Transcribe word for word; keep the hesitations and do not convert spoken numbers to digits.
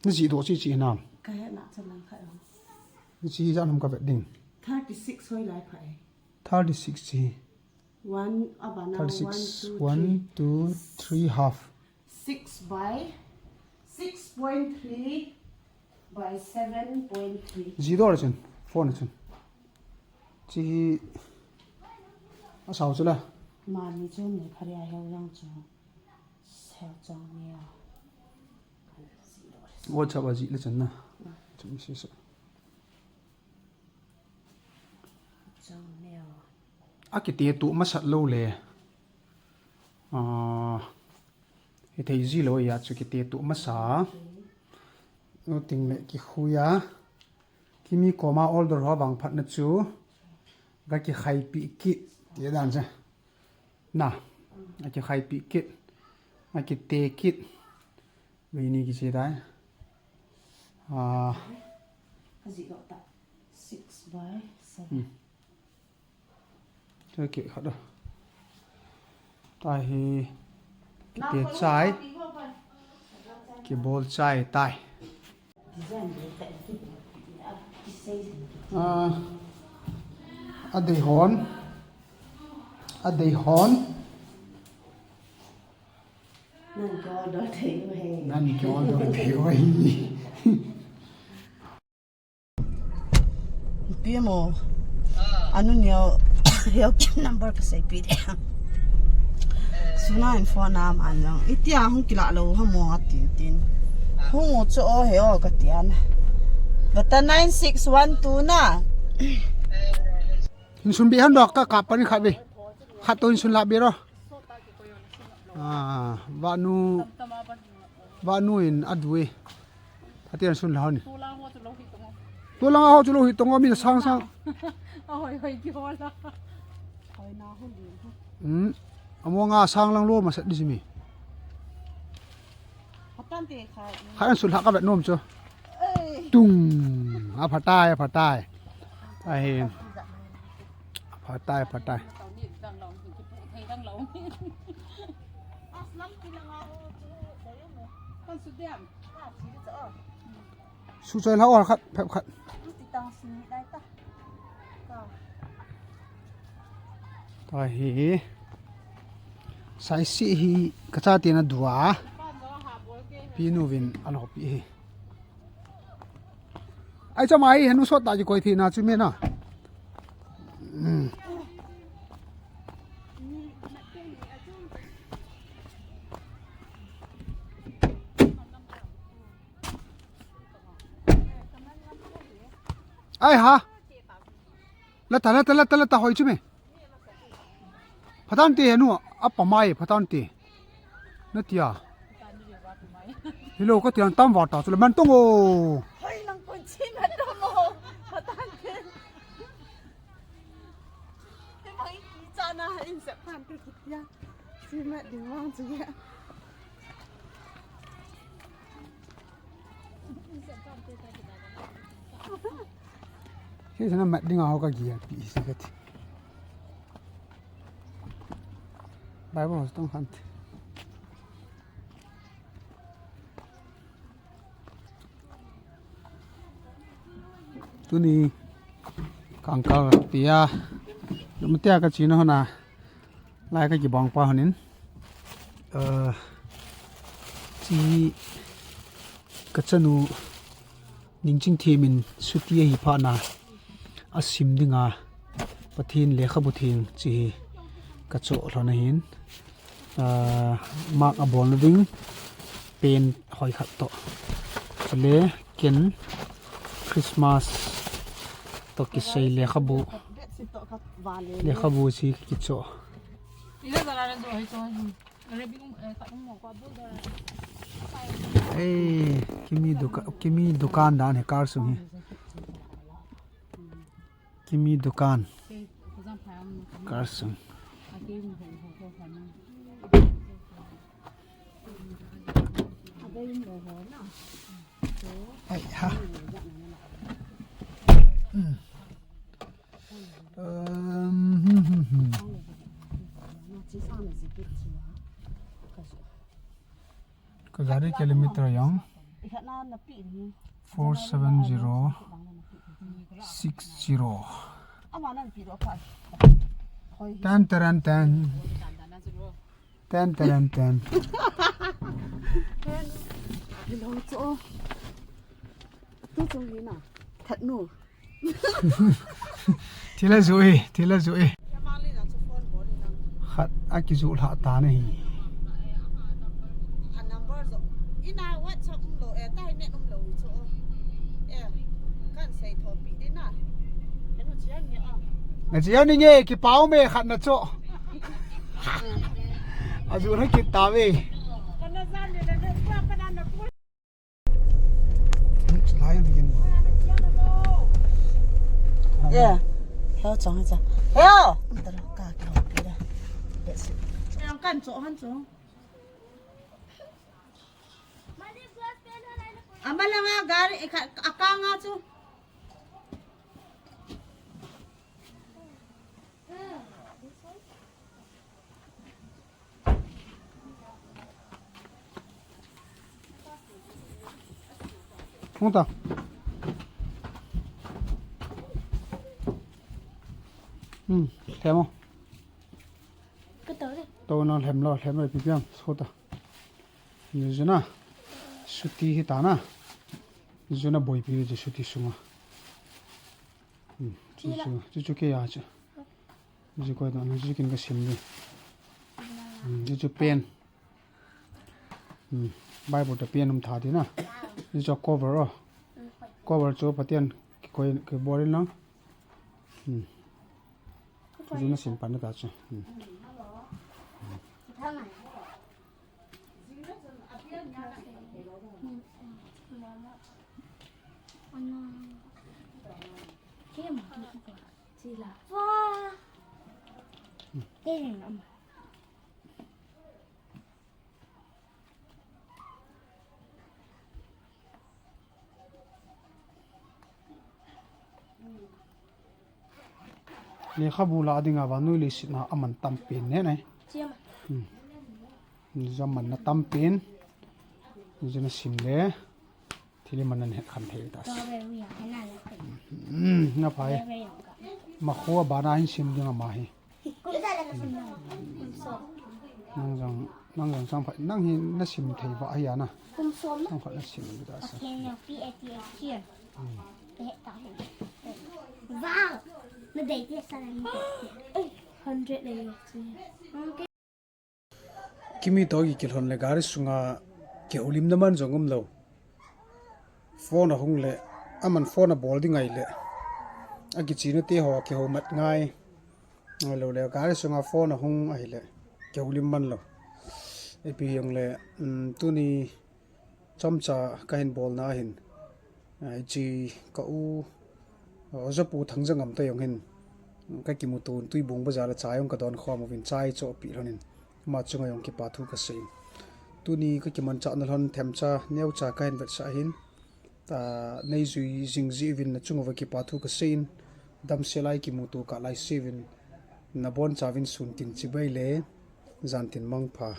Ni ji do chi chi nam. Ka he na cha lang kha. Ni chi ja nam ka vet ding. Thirty six hoi lai pha e. Thirty six chi. One abana. Thirty six. One, two, three, half. Six by six point three by seven point three. Ji do chun. Phone chun. Chi. A sao chu la. Ma ni chu ni phari a hel yang chu. Sel chang ni a. WhatsApp a ji le chan na. Chum si sa. Chang ni a. A kiti tu masat lo le. Ah. Hithei ji lo ya chu kiti tu masa. No ting le ki khuya. Kimi koma order ho vang phat na chu. Ga ki khai pi kit. Ti dan cha. Na. A ki khai pi kit. A ki te kit. Vei ni ki che dai. Ah. Ka ji lo ta. Six by seven. Hmm. Chu ki khat do. Tai hi. Ki te chai. Ki bol chai tai. Ah, a dei hon. A dei hon. Nan ki order thei u he. Nan ki order thei u he. Pi mo. Anu neo. Heo kin number ka sei pi de. Suna in phone a man jong. Itia hung kila lo ha mo ha tin tin. Hung u chu o he o ka tian. Bata nine six one two na. Hin sun bi han dok ka ka pan kha bi. Kha to hin sun la bi ro. Ah, vanu. Vanu in adui. Hatian sun la ni. Tulang ho chu lo hi tong o. Tulang ho chu lo hi tong o, mi sang sang. A hoi hoi ki ho la. Hoi na ho li. Hmm. Amo nga sang lang lo ma sat di si mi. Hatan te kha. Kha an sun la ka vet nom chu. Ei. Tung. A phatai, a phatai. Ai. Phatai, phatai. Kan su diam. Su choi la or khat, phep khat. Ti tang si ni dai ta. Ka. Ta hi. Sai si hi ka cha ti na dua. Pi nu vin an ho pi hi. Ai cha mai henu sot ta ji koi thi na chu me na. Hmm. Ai ha. La ta, la ta, la ta, la ta hoi chu me. Phathan te henu a pa mai phathan te. Na tia. Hello ka tiang tam va ta chu le man tong o. Hoi lang pon chi man tong o. Phathan te. Te mai ki cha na in se phan te ki tia. Chi ma ding wang chu ya. Hi sana mat ding a ho ka gi a pi si ka ti. Bible ho tong khan ti. Tuni kangkal tia. Matia ka china hona. Lai ka kibang pa honin. Ah, chi ka chanu Ningchingthem in suti ahi phat na a sim dinga Pathen lekhabu theng chi hi ka cho lhon ahin. Ah, mark a bol na ding pen hoi khat to. Chule ken Christmas to kisei lekhabu, lekhabu chi kicho. Ei, kimi duka-, kimi dukan dan he kar sung hi. Kimi dukan. Kar sung. Ai ha. Hmm. Um, hmm, hmm, hmm. Ka gari kilometer yang. Four seven zero six zero. Tan, taran, tan. Tan, taran, tan. Hello, cho. Tu chung ni na. That nu. Thila ju e, thila ju e. Khat a kiju lha ta na hi. Na chia ni nge, kipau me khat na cho. A ju lha kit ta ve. Yeah. Heo chong ha cha. Heo. Kan cho han cho. Ama langa gari, eh, ka, akanga chu. Hung ta. Hmm, themo. Ka to de. To na lhem lo, lhem lo, ipi piang, so ta. Ni juna. Suti hi ta na. Juna boipi ji suti sunga. Hmm, chu, chu, chu, chu ke ya chu. Ji koi da, ji kin ka sim ni. Hmm, ji chu pen. Hmm, Bible ta pen um tha di na. Ji chu cover o. Cover chu Pathen kikoi, kibol in lang. Hmm. Chu na sim pan ta chu. Hmm. Lekhabu la dinga vannoi leiset a aman tampen ne nai. Chiam. Hmm. Ni jam man na tampen. Ni jam na sim le. Thili man na het khan thei ta. Strawberry a, hena le. Hmm, na phai. Strawberry a. Ma kho ba na hin sim ding ama hi. Kum sa le ka sim na. Kum som. Nang jang, nang jang sang pha, nang hi na sim thei va hi ana. Kum som na. Sang pha na sim da sa. Okay, now P A T H here. Hmm. Ka het ta hin. Wow. Na dei te sa na ni. Ei, hundred le yo. Okay. Kimi to ki kilhon le gari sunga kihoulimna man jong umlou. Phone ahung le, aman phone abol ding ahile. Akichena te ho kihou mat ngai. Ahilou le gari sunga phone ahung ahile. Kihoulim man lou. Ipi jong le, um, tuni Chomcha ka hin bolna hin, ah, hiche ka u, ah, Ojapu Thangjangam te jong hin, ka kimuto in Tuibong bazar a chai jong ka don khom uvin chai chohpeh lhon in, ama chunga jong kipa thu ka sei in. Tuni ka kimanchahna lhon themcha, neocha ka hin vetsah hin, ah, nei jui jing jeh uvin na chung uva kipa thu ka sei in, damsel a i kimuto kah lai se uvin, na boncha uvin sun tin chibai le, jan tin mangpha.